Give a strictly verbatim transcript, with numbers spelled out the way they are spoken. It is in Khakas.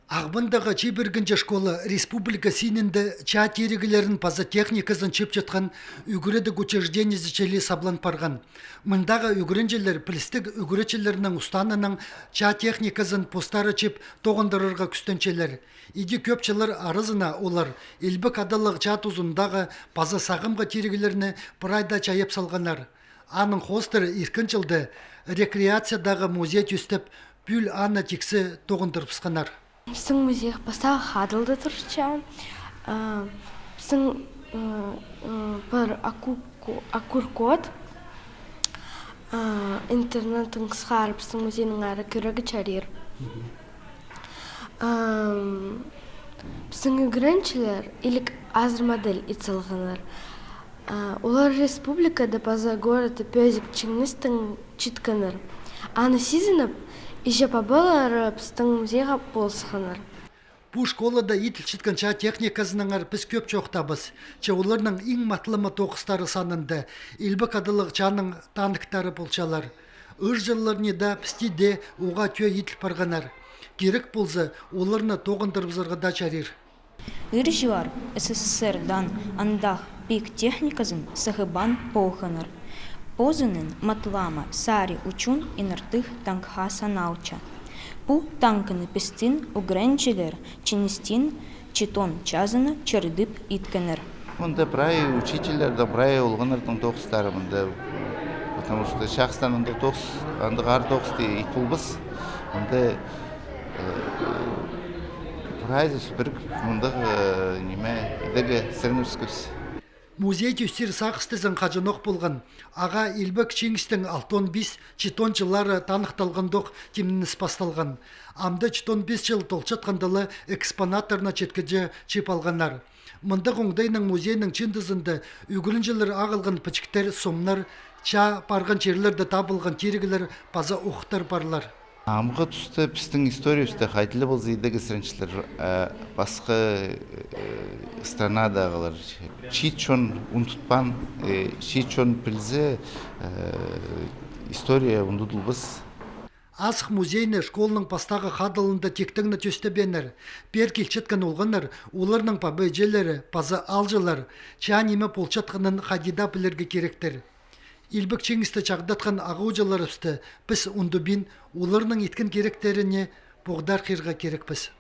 Ағбандағы Чибіргінҷі школа республика синінде чаа тиріглерін паза техниказын чыыпчатхан ӱгредіг учреждениезі чіли саблан парған. Мындағы ӱгренҷілер пілістіг ӱгретчілернің устаанынаң чаа техниказын постары чыып тоғындырарға кӱстенчелер. Иди кӧп чыллар аразына олар Илбек Адалығ чаа тузындағы паза сағамғы тиріглерні прайда чайап салғаннар. Аның хоостыра иркін чылда рекреациядағы музей тӧстеп, пӱӱл аны тиксі тоғындырыбысханнар. Пістің музейге пастағы хадылда турча. А, пістің, ы, ы, пір аку-, ку-, Q R код, а, интернеттің сығара пістің музейнің ары кірерге чарир. Ам, пістің ӱгренҷілер иліг азыр модель ит салғаннар. А, олар республикада паза городта пӧзік чиңнестең читкеннер. Аны сизініп, іҷе-пабалары пістің музейға пол сыхханнар. Пу школада иділчеткен чаа техниказынаңар піс кӧп чоохтаабыс. Че оларның иң матылыма тоғыстары санында Илбек Адалығ чааның танктары полчалар. Ырҷыларны даа пісте дее уғаа тӧӧй иділ парғаннар. Кирек полза, оларны тоғындырыбызарға даа чарир. Ырҷылар С С С Р-даң андағ пик техниказын сығыбаан полғаннар. Позының матылыма сари ӱчӱн иң артых танкха саналча. Пу танкыны пістің ӱгренҷілер чиңнестең читон чазына чарыдып иткеннер. Мында прай учительлердең, прай олғаннардаң тоғыстары мында. Потому что чахстаң андағ тоғыс, андағ аар тоғыс тее ит полбас. Мында, э, прайзы пір мындағ, э, ниме, идерге сіренібіскебіс. Музей тӧстир сағыстазын хаҷанох полған. Ағаа Илбек Чиңістің алтон пис, читон чыллары таныхталғандох тимненіс пасталған. Амды читон пис чыл толчатханда ла экспонаттарны читкіҷе чыып алғаннар. Мындағ оңдайнаң музейнің чыындызында ӱгренҷілер ағылған пічіктер, сомнар, чаа парған чирлерде табылған тиріглер паза ухтар парлар. Амғы туста пістің историябыста хайди-да полза идерге сіренчелер, а, пасха, э, странадағылар. Чиит чон ундутпаан, э, чиит чон пілзе, э, история ундудылбас. Азых музейні школаның пастағы хадылында тиктең не тӧстебееннер. Пеер килчеткен олғаннар, оларның паба-іҷелері паза аалҷылар чаа ниме полчатханын хайди даа пілерге киректер. Илбек Чиңісті чағдатхан ағаа-ууҷаларыбысты піс ундубин, оларның иткен киректеріне поғдархирға кирекпіс.